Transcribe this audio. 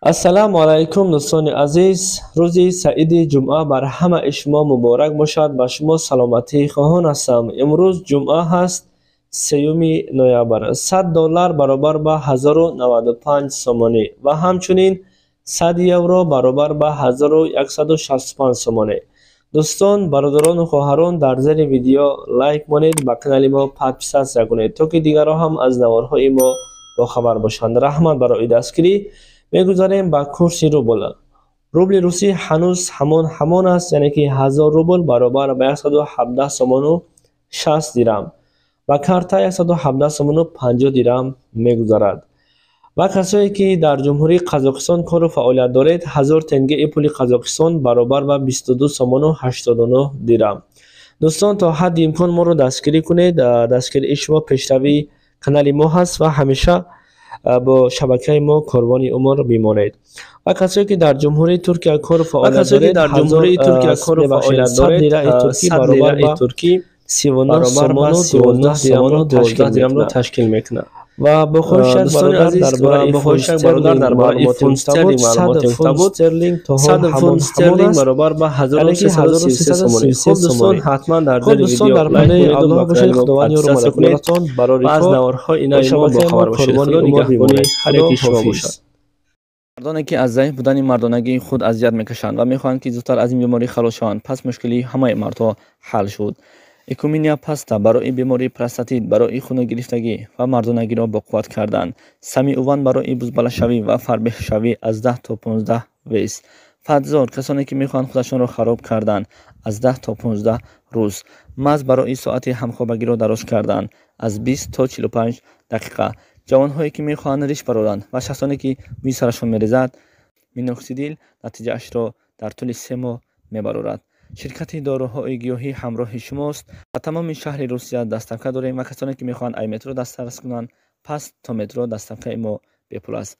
Ассалому алайкум, дӯстони азиз. Рӯзи саиди ҷумъа бар ҳамаи шумо муборак бошад. Ба шумо саломатӣ хоҳон ҳастам. Имрӯз ҷумъа ҳаст, 3 ноябр. 100 доллар баробар ба 1095 сомонӣ ва ҳамчунин 100 евро баробар ба 1165 сомонӣ. Дӯстон, бародарону хоҳарон, дар зери видео лайк монед, ба канали мо подписаться кунед, то ки дигарон ҳам аз наворҳои мо бохабар бошанд. Раҳмат барои дастгирӣ. Мегузарем ба курси рубл. Рубли русӣ ҳанӯз ҳамон аст, яъне ки 1000 рубл баробар ба 117 сомону 60 дирам ва карта 117 сомону 50 дирам мегузарад. Ва касое ки дар Ҷумҳурии Қазоқистон кору фаъолият доред, 1000 тенгеи пули Қазоқистон баробар ба 22 сомону 89 дирам. Дӯстон, то ҳадди имкон моро дастгирӣ кунед. Дастгирии шумо пешравии канали мо ҳаст ва ҳамеша бо шабакаи мо Корвони умр бимонед. Ва касое ки дар Ҷумҳурии Туркия кору фаъолият доред, дар Ҷумҳурии Туркия кору фаъолият доред, лираи туркӣ баробар ба туркӣ 39 сомону 12 дирамро ташкил мекунад. Ва бо хоҳиш як бародар дар бораи бо хоҳиш як бародар дар бораи фунт стерлинг маълумот ёфта буд. Стерлинг то 100 фунт стерлинг баробар ба 1333 сомонӣ. Хуб, дӯстон, ҳатман дар зери видео дар лайк паноҳи кунед ва Аллоҳ ба бошед. канали мо Худованд ёру подписаться кунед мададгоратон. Барори ва аз кор наворҳои бо нави мо шабакаи мо бохабар бошед. Корвони Худо умр нигаҳбони бимонед. ҳар Худо яки шумо ҳофиз. бошад. Мардоне ки аз заиф будани мардонагии худ азият мекашанд ва мехоҳанд, ки зудтар аз ин беморӣ халос шаванд, пас мушкилии ҳамаи мардҳо ҳал шуд. Экуминия паста барои бемории простатит, барои хуногирифтагӣ ва мардонагиро боқувват кардан. Самиуван барои бузбалашавӣ ва фарбеҳшавӣ, аз 10 то 15 вес. Фатзор, касоне ки мехоҳанд худашонро хароб кардан, аз 10 то 15 рӯз. Маз барои соати ҳамхобагиро дароз кардан, аз 20 то 45 дақиқа. Ҷавонҳое ки мехоҳанд риш бароранд ва шахсоне ки мӯи сарашон мерезад, миноксидил натиҷаашро дар тӯли 3 моҳ мебарорад. Ширкати доруҳои гиёҳӣ ҳамроҳи шумост. Ба тамоми шаҳри Русия доставка дорем ва касоне ки мехоҳанд ай метро дастрас кунанд, пас то метро доставкаи мо бепул аст.